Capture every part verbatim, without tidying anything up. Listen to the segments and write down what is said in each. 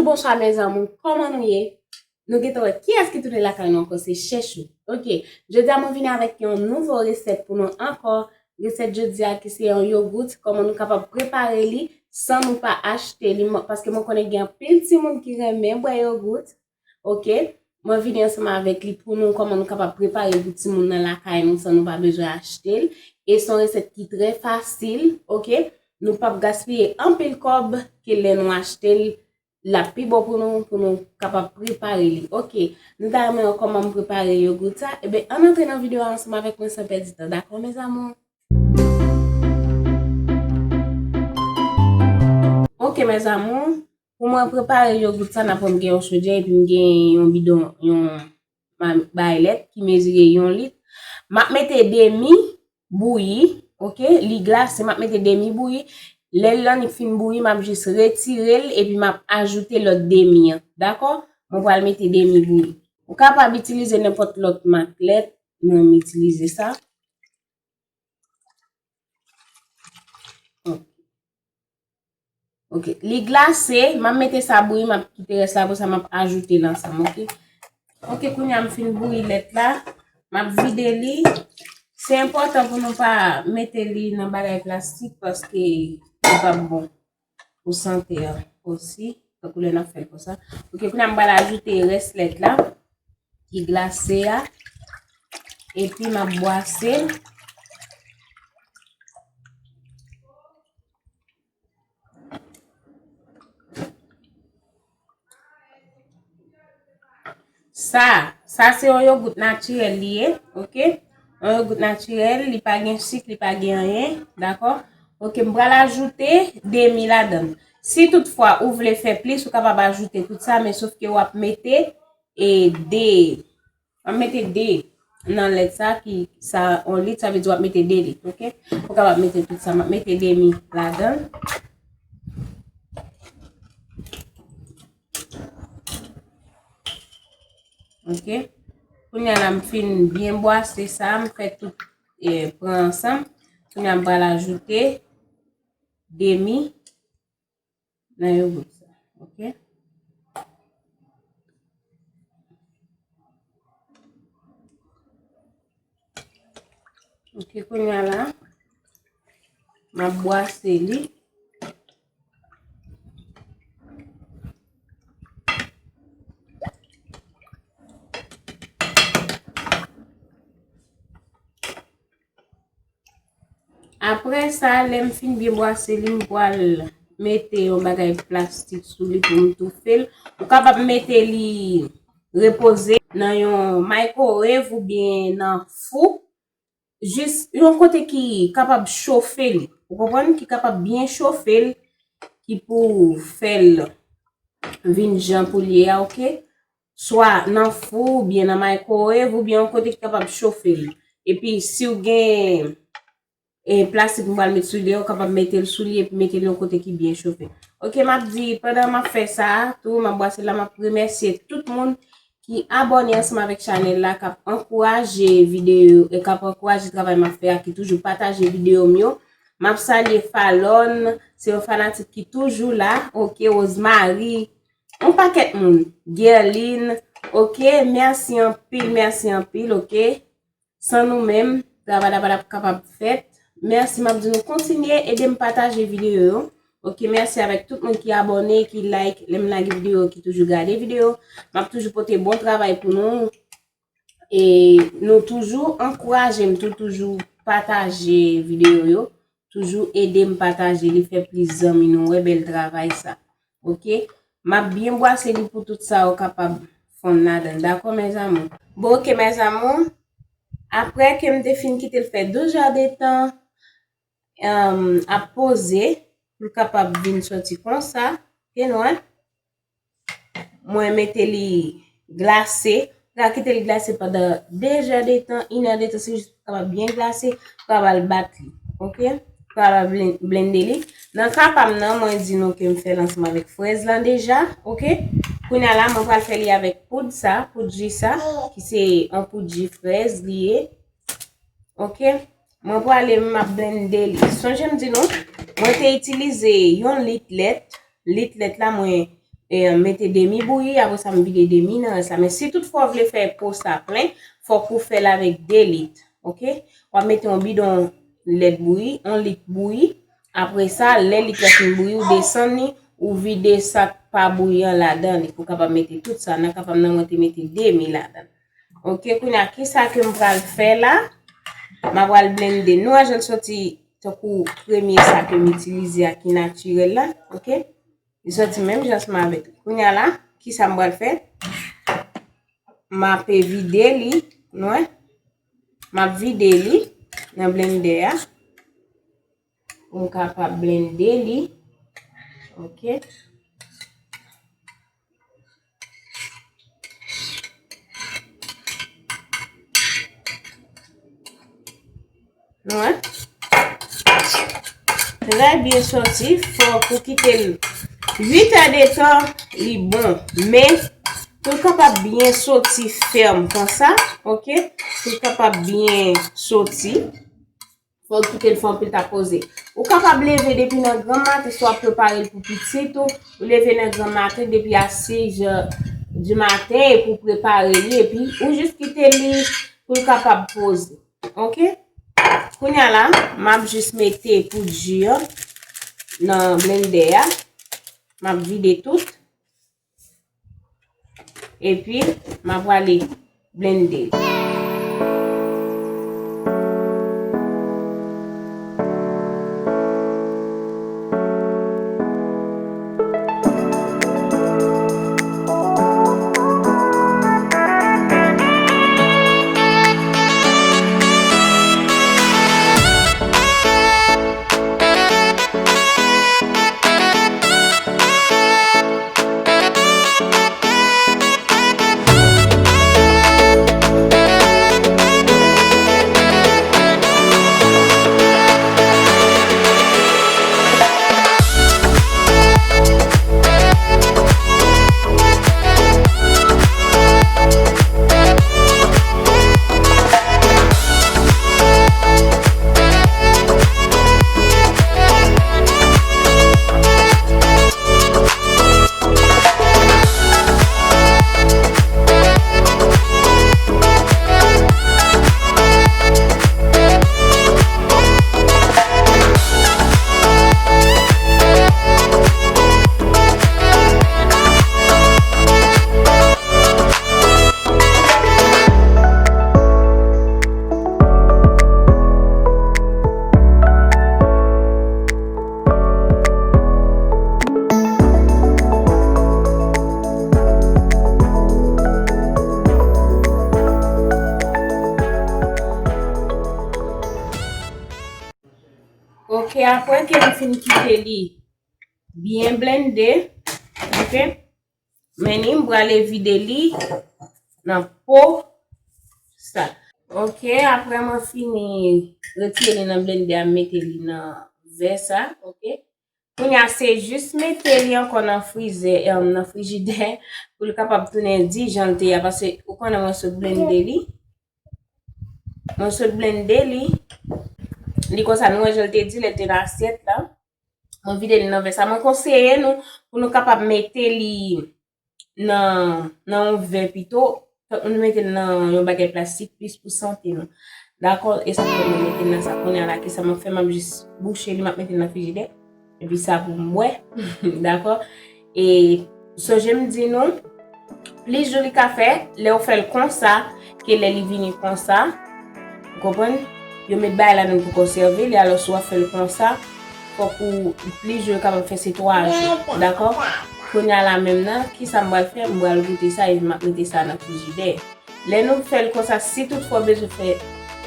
Bonswa mes amours, kòman nou ye? Nou gentan wè kiyès ki tounen lakay nou ankò, se Chechou. Ok, jodi a mwen vini avèk yon nouvo resèt pou nou ankò. Resèt jodi a ki se yon yogourt, kòman nou kapab prepare li san nou pa achte li, mwen, paske mwen konnen gen anpil timoun ki renmen bwè yogourt. Ok, mwen vini ansanm avèk li pou nou, kòman nou kapab prepare pou timoun nan lakay nou san nou pa bezwen achte l. E se yon resèt ki trè fasil, ok? Nou p ap gaspiye anpil kòb ke lè nou achte l, l ap pi bon pou nou, pou nou kapab prepare li. Ok, nou ta renmen wè kòman m prepare yogourt sa? Eben, ann antre nan videyo a ansanm avèk mwen san pèdi tan, dakò mes amours? Ok mes amours, pou mwen prepare yogourt sa, n ap wè m gen yon chodyè epi m gen yon bidon, yon ma- bagay lèt ki mezire yon lit. M ap mete demi bouyi, ok, li glase, m ap mete demi bouyi. Lè l annik fin bouyi, m ap jis retire l epi m ap ajoute lòt demi an, dakò? Mwen pral mete demi bouyi. Ou kapab itilize nenpòt lòt mak lèt, mwen m itilize sa. Ok, li glase, m ap mete sa bouyi, m ap kite rès la pou sa, m ap ajoute l ansanm, ok? Ok, kounye a m fin bouyi lèt la, m ap vide li. Se enpòtan pou nou pa mete li nan bagay plastik paske li p ap bon pou sante a osi, tankou lè n ap fè l konsa. Ok, kounye a m pral ajoute rès lèt la ki glase a, epi m ap bwase l. Sa, sa se yon yogourt natirèl li ye, ok? Yon yogourt natirèl, li pa gen sik, li pa gen anyen, dakò? Ok, m pral ajoute demi ladan l. Si toutfwa ou vle fè plis, ou kapab ajoute tout sa, men sof ke w ap mete, e, de, w ap mete de nan lèt sa ki, sa, yon lit, sa vle di w ap mete de lit, ok? Ou kapab mete tout sa, m ap mete demi ladan l. Ok. Kounye a la m fin byen bwase sa, m fè tout, eh, pran ansanm. Kounye a m pral ajoute demi nan yogourt sa. Ok. Ok, kounye a la, m ap bwase li. Apre sa, lè m fin byen bwase li, m pral mete yon bagay plastik sou li pou m toufe l. Ou kapab mete li repoze nan yon microwave oubyen nan fou. Jis yon kote ki kapab chofe li. Ou konprann? Ki kapab byen chofe l, ki pou fè l vin jan pou l ye a, ok? Swa nan fou, oubyen nan microwave, oubyen yon kote ki kapab chofe l. Epi, si w gen, e, plastik m pral met sou li, ou kapab mete l sou li epi mete l yon kote ki byen chofe. Ok, m ap di, pandan m ap fè sa a tou, m ap bwase l la, m ap remèsye tout moun ki abòne ansanm avèk chanèl la, k ap ankouraje videyo, e k ap ankouraje travay m ap fè a, ki toujou pataje videyo m yo. M ap salye Falon, se yon fanatik ki toujou la, ok, Rosemary, yon pakèt moun, Guerline, ok, mèsi anpil, mèsi anpil, ok. San nou menm, travay la pa t ap kapab fèt. Mèsi, m ap di nou kontinye ede m pataje videyo yo. Ok, mèsi avèk tout moun ki abòne, ki like, lè m lage videyo, ki toujou gade videyo. M ap toujou pote bon travay pou nou. E nou toujou ankouraje m tou, toujou pataje videyo yo. Toujou ede m pataje li, fè plis zanmi nou wè bèl travay sa. Ok? M ap byen bwase li pou tout sa yo kapab fonn ladan l. Dakò, mes amours? Bon, ok, mes amours. Apre ke m te fin kite l fè douz heures de temps, em, ap poze, pou l kapab vin soti konsa, ok, nou wè. Mwen mete li glase. Ou ka kite l glase pandan de heures de temps, une heure de temps, se jis pou l kapab byen glase, pou w al bat li. Ok? Pou w al blen- blende li. Nan ka pa m nan, mwen di nou ke m fè l ansanm avèk frèz lan deja. Ok? Kounye a la, mwen pral fè li avèk poud sa, poud ji sa, ki se yon poud ji frèz li ye. Ok? Mwen prale, m ap blende li. Sonje m di nou, mwen te itilize yon lit lèt. Lit lèt la, mwen e, mete demi bouyi, apre sa m vide demi nan rès la. Men si toutfwa w vle fè po sa plen, fòk ou fè l avèk de lit, oke? W ap mete yon bidon lèt bouyi, yon lit bouyi. Apre sa, lè lit la fin bouyi, ou desann li, ou vide sa k pa bouyi an ladan li, pou w kapab mete tout sa. Nan ka pa m nan, mwen te mete demi ladan. Oke, kounye a, kisa ke m pral fè la? M a pral blende. Nou wè jan l soti tankou premye sa ke m itilize a ki natirèl la, oke? Li soti menm jan ansanm avèk li. Kounye a la, kisa m pral fè? M ape vide li, nou wè? M ap vide li nan blendè a. Pou m kapab blende li. Oke. Nou wè? Trè byen soti. Fòk ou kite l uit è de tan, li bon. Men, pou l kapab byen soti fèm konsa, oke? Pou l kapab byen soti, fò w kite l fè anpil tan poze. Ou kapab leve depi nan granmaten, si w ap prepare l pou pitit ou. Ou leve nan granmaten depi a sis è di maten epi w prepare li, epi ou jis kite li pou l kapab poze. Oke? Kounye a la, m ap jis mete poud ji an nan blendè a. M ap vide tout. Epi, m a prale blende l. Oke, apre ke m fin kite li byen blende, oke, men ni m prale vide li nan po sa. Oke, apre mwen fini retire li nan blende a, m mete li nan vè sa, oke. Kounye a, se jis mete li ankò nan frizè, em, nan frijidè, pou li kapab tounen di jan l te ye a, paske ou konnen mwen sot blende li. Mwen sot blende li. Li konsa, nou wè jan l te di lè l te nan asyèt la. Mwen vide li nan vè sa. Mwen konseye nou pou nou kapab mete li nan, nan yon vè pito. Fòk nou mete l nan yon bagay plastik plis pou sante nou. Dakò? E sa k fè mwen mete l nan sa. Kounye a la, kisa m ap fè? M ap jis bouche li, m ap mete l nan frijidè. Epi sa pou m bwè. Dakò? E sonje m di nou, plis jou li ka fè, lè w fè l konsa, ke lè li vini konsa. Ou konprann? Yo met bagay ladan l pou konsève li, alò si w ap fè l konsa, fòk ou plis jou, yo kapab fè se twa jou. Dakò? Kounye a la menm nan, kisa m pral fè? M pral goute sa epi m ap mete sa nan frijidè. Lè nou fè l konsa, si toutfwa w bezwen fè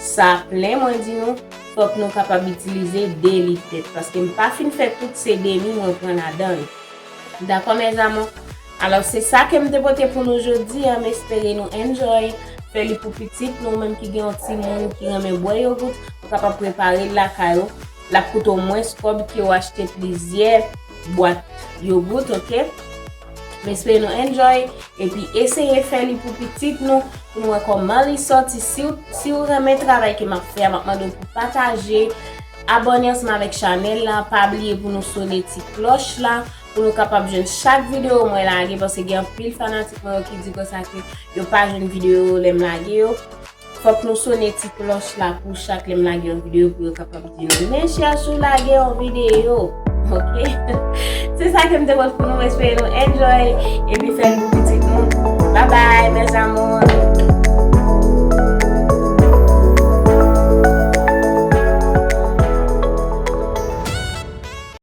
sa plen, mwen di nou, fòk nou kapab itilize de lit tèt. Paske m pa fin fè tout, se demi mwen pran ladan l. Dakò, mes amours? Alò, se sa ke m te pote pou nou jodi a. M espere nou enjoy. Fè li pou pitit nou, menm ki gen yon timoun ki renmen bwè yogout, ou kapab prepare l lakay ou. L ap koute w mwens kòb ke w achte plizyè bwat yogout, oke? M espere nou enjoy. Epi eseye fè li pou pitit nou, pou nou wè kòman li sòti. Si w, si w renmen travay ke m ap fè a, m ap mande w pou pataje, abòne ansanm avèk chanèl la, pa bliye pou nou sone ti klòch la, pou nou kapab jwenn chak videyo mwen lage, paske gen anpil fanatik mwen yo ki di konsa ke yo pa jwenn videyo lè m lage yo. Fòk nou sone ti klòch la pou chak lè m lage yon videyo pou yo kapab di nou, men chèch ou lage yon videyo. Ok? Se sa ke m te pot pou nou, espere nou enjoy epi fè l pou pitit nou. Bye bye, mes amours.